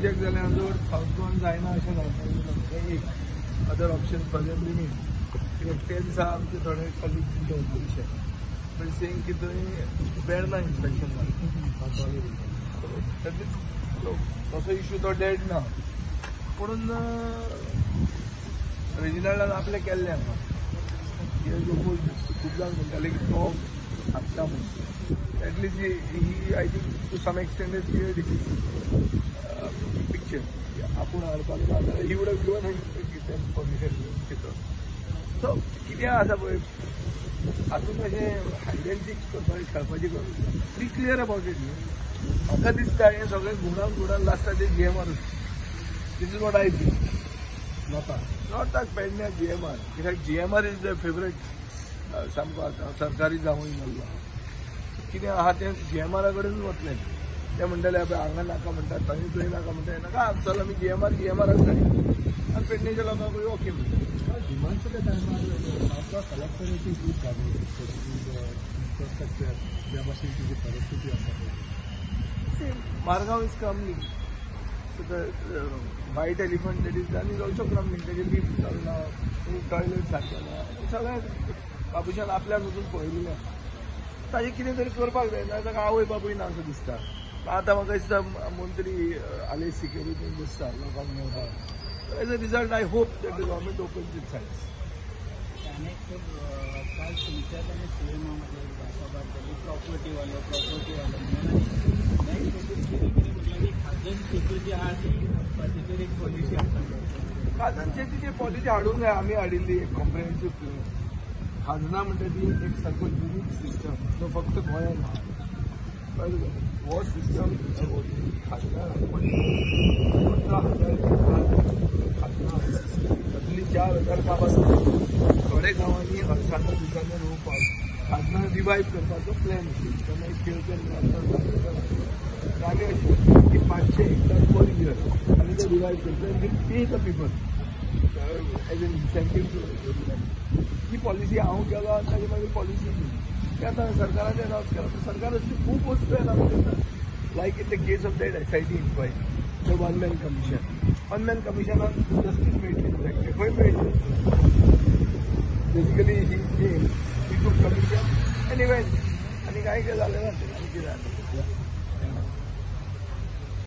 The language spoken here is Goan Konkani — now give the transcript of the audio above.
रिजेक्ट जालें जर सावथ गोवान जायना अशें जावपाक एक other option for them remain. कित्याक ते दिसा आमचे थोडे कॉलीग विशय बट सेईंग की थंय वेर्ना इन्स्पेक्शन जालें, तसो इशू तो डेड ना, पुणून रेजिनाल्डान आपलें केल्लें हांगा. खूब जाण म्हणटाले की तो हाडटा म्हणून, at least he I think to some extent is clear picture आपूण हाडपाक ना जाल्यार he would have given permission. So कितें आसा पळय हातून अशें हायड एंड सीक करपाक खेळपाची गरज ना, बी क्लियर अबाउट it. न्हू म्हाका दिसता हें सगळें घुंवडावन घुंवडावन लास्टाक तें GMR. This is what I think. नॉर्थाक पेडण्या GMR, कित्याक GMR is the favourite सामको आतां सरकारी जावूय जाल्लो. कितें आहा तें GMRा कडेन वतलें. ते म्हणटले पळय हांगा नाका म्हणटा, थंय थंय नाका म्हणटा, नाका चल आमी GMR GMRाक जाय आनी पेडणेच्या लोकांकूय ओके म्हणटा. डिमांड्सच्या टायमार सावथ कलेक्टरेटी खूब जाली इन्फ्रास्ट्रक्चर ज्या भाशेन तुजी परिस्थिती आसा. Margao is crumbling. So the white elephant that is done is also crumbling. ताजे लिफ्ट चलना, टॉयलेट सारकें ना, सगळें बाबूशान आपल्याक वचून पळयलें आसा. ताजें कितें तरी करपाक जाय, ना ताका आवय बापूय ना असो दिसता. आतां म्हाका दिसता मंत्री आलेश सिकेरी बसता लोकांक मेळपाक. As a result I hope that the government opens its eyes. आनी काल तुमच्यात आनी सीएमामध्ये भासाभास झाली प्रॉपर्टीवालो प्रॉपर्टीवालो म्हणून, आनी नेक्स्ट कितें कितें म्हटलें की खाजन शेती जी आहा ती तेचेर एक पॉलिसी आसा. खाजन शेतीची पॉलिसी हाडूंक जाय. आमी हाडिल्ली एक कॉम्प्रिहेन्सीव प्लॅन. खाजनां म्हणटा ती एक सारको युनीक सिस्टम जो फक्त गोंयांत आहा. कळ्ळें? हो सिस्टम खाजनां 15,000 खाजनां तातूंतलीं 4,000 काबार थोडे गांवांनी हरसानो दिसांनी रोवपाक खाजनां रिवायव करपाचो प्लॅन आशिल्लो. तेन्ना एक केळकर आमी अशें की 500 हेक्टर पर इयर आमी ते रिवायव करता आनी pay the people as an incentive to revive. He policy हांव गेलो आनी ताजे मागीर पॉलिसी दिली. ते आतां सरकारान अनावन्स केला. सरकार अशी खूब वस्तू अनावन्स करता, like in the case of that SIT inquiry, the one man commission. One man कमिशनान justice मेळटली खंय मेळटली? Basically he came, he took commission आनी वेंट, आनी कांय कितें जालें ना, आनी कितें जालें.